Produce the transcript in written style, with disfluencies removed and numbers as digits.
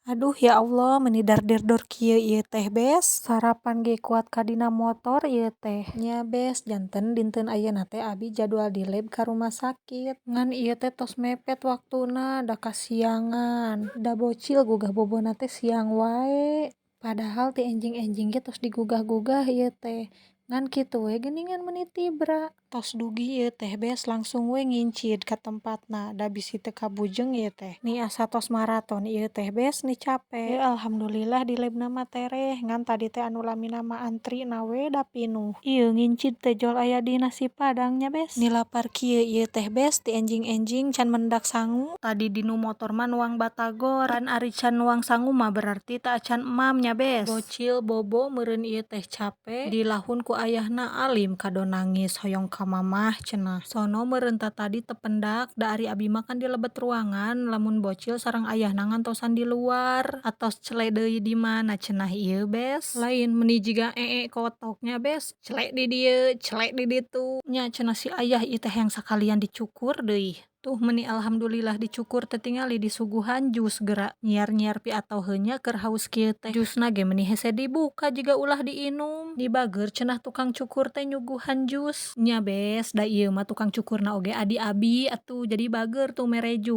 Aduh ya Allah, meni dar-der-dor kieu ieu teh, Bes. Sarapan ge kuat ka dina motor ieu teh. Nya, Bes, janten dinten ayeuna teh abi jadwal di lab ka rumah sakit. Ngan ieu teh tos mepet waktuna, da kasiangan. Da bocil gugah bobona teh siang wae. Padahal ti enjing-enjing ge tos digugah-gugah ieu teh. Ngan kitu we geuningan meuni tibra. Tos dugi ieu teh, Bes, langsung we ngincid ka tempatna, da bisi teu kabujeng ieu teh. Ni asa tos maraton ieu teh, Bes, ni cape. Alhamdulillah di labna mah tereh, ngan tadi teh anu lamina mah antrina we da pinuh. Ieu ngincid teh jol aya di nasi padang nya, Bes. Ni lapar kieu ieu teh, Bes, ti enjing-enjing can mendak sangu. Tadi dinu motor mah nuang batagor, pan ari can nuang sangu mah berarti teu acan emam nya, Bes. Bocil bobo meureun ieu teh cape, dilahun ku ayahna alim kado nangis hoyong ka mamah cenah. Sono meureun tatadi teu pendak, da ari abi mah kan di lebet ruangan, lamun bocil sareng ayahna ngantosan di luar. Atos cele deui di mana cenah ieu, Bes. Lain meni jiga ee kotok nya, Bes, cele di dieu, cele di ditu. Nya cenah si ayah ieu teh hayang sakalian dicukur deui. Tuh meni alhamdulillah dicukur teh tingali disuguhan jus geura nyiar-nyiar piatoheun nya keur haus kieu teh. Jusna ge meni hese dibuka jiga ulah diinum. Ni bageur cenah tukang cukur teh nyuguhan jus. Nya, Bes, da ieu mah tukang cukurna oge adi abi atuh jadi bageur tuh mere jus.